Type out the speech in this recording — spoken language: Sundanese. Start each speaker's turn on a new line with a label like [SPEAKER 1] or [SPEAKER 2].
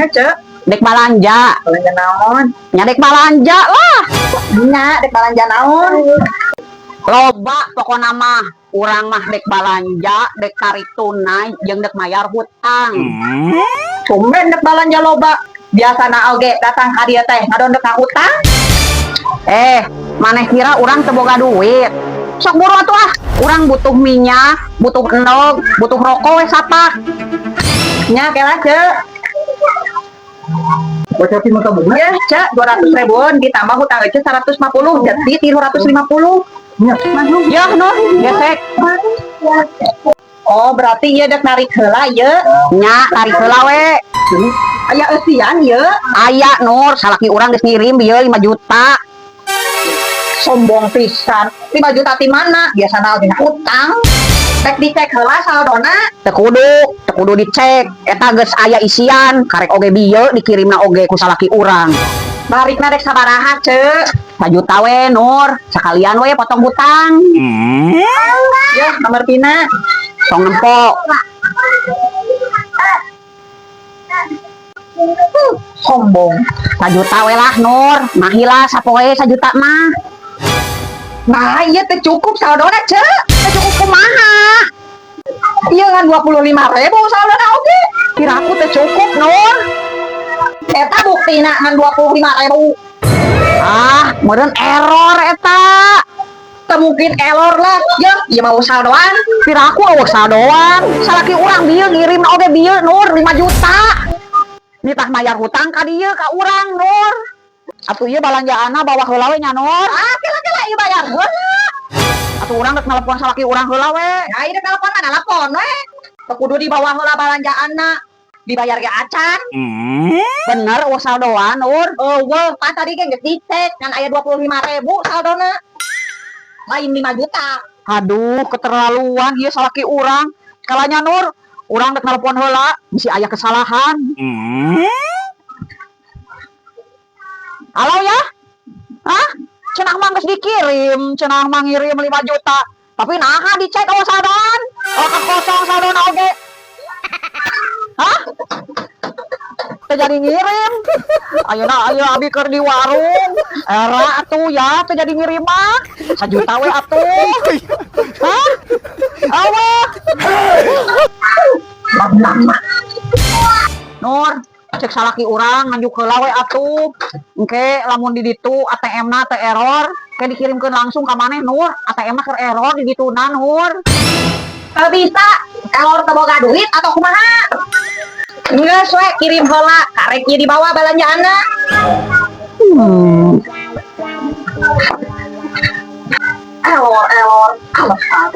[SPEAKER 1] Nya, Cek.
[SPEAKER 2] Dek balanja.
[SPEAKER 1] Balanja naon?
[SPEAKER 2] Nya dek balanja lah.
[SPEAKER 1] Nya, dek balanja naon?
[SPEAKER 2] Loba pokona mah. Urang mah dek balanja, dek tarik tunai, jeung dek mayar hutang.
[SPEAKER 1] Tumben dek balanja loba. Biasana oge datang ka dieu teh ngadon dek hutang.
[SPEAKER 2] Eh, maneh kira urang teu boga duit? Sok buru atuh ah. Urang butuh minyak, butuh endog, butuh rokok we sapak.
[SPEAKER 1] Nya kela, Cek. Ya, Cek, 200 ribuan ditambah hutang aja 150, jadi 350.
[SPEAKER 2] Ya, Nur, gesek.
[SPEAKER 1] Oh, berarti ieu dek narik heula ye.
[SPEAKER 2] Nya, tarik heula we.
[SPEAKER 1] Aya eusian ye.
[SPEAKER 2] Aya, Nur, salaki urang geus ngirim bieu 5 juta.
[SPEAKER 1] Sombong pisan. 5 juta ti mana? Biasana oge hutang. Rek dicek heula saldona.
[SPEAKER 2] Teu kudu dicek. Eta geus aya isian, karek oge bieu dikirimna oge ku salaki urang.
[SPEAKER 1] Narikna dek sabaraha, Cek?
[SPEAKER 2] Sajuta we, Nur. Sekalian we potong hutang.
[SPEAKER 1] Ya, nomor pina.
[SPEAKER 2] Tong nempo.
[SPEAKER 1] Sombong.
[SPEAKER 2] Sajuta we lah, Nur. Mahi lah sapoe sajuta mah.
[SPEAKER 1] Nah, iya teh cukup saldona, Cek.
[SPEAKER 2] Teu cukup kumaha?
[SPEAKER 1] Iya ngan 25 ribu saldona oge.
[SPEAKER 2] Kira aku teu cukup, Nur.
[SPEAKER 1] Eta buktina ngan 25 ribu.
[SPEAKER 2] Ah, meureun error eta.
[SPEAKER 1] Teu mungkin error lah. Ya, ieu mah saldoan.
[SPEAKER 2] Kira aku euweuh saldoan. Salaki urang bieu ngirim oge bieu, Nur, 5 juta. Nitah mayar hutang ka dieu ka urang, Nur. Atuh ieu balanjaanna bawa heula we nya, Nur.
[SPEAKER 1] Ah, kela-kela ieu bayar heula.
[SPEAKER 2] Atuh urang rek nelpon salaki urang heula we.
[SPEAKER 1] Ya, ieu telepon mana telepon we. Teu kudu dibawa heula balanjaanna. Dibayar ge acan.
[SPEAKER 2] Bener euweuh saldoan, Nur?
[SPEAKER 1] Euweuh, pan tadi ge geus dicek ngan aya 25 ribu saldona. Lain 5 juta.
[SPEAKER 2] Aduh, keterlaluan ieu salaki urang. Kalanya, Nur, urang rek nelpon heula, bisi aya kesalahan. Halo ya? Hah? Cenah mah geus dikirim, cenah mah ngirim 5 juta. Tapi naha dicek euweuh saldoan? Oh, kosong saldona oge. Hah? Teu jadi ngirim. Ayeuna aya abi keur di warung. Era atuh ya, teu jadi ngirim mah. Sajuta we atuh. Hah? Awas. Nur, cek salaki urang nganjuk heula we atuh. Engke lamun di ditu ATM-na teh error, ke dikirimkeun langsung ka maneh, Nur. ATM-na keur error di dituna, Nur.
[SPEAKER 1] Teu bisa, error teu boga duit atau kumaha? Geus we kirim heula, karek ieu dibawa balanjaanna. Error, error. Alasan.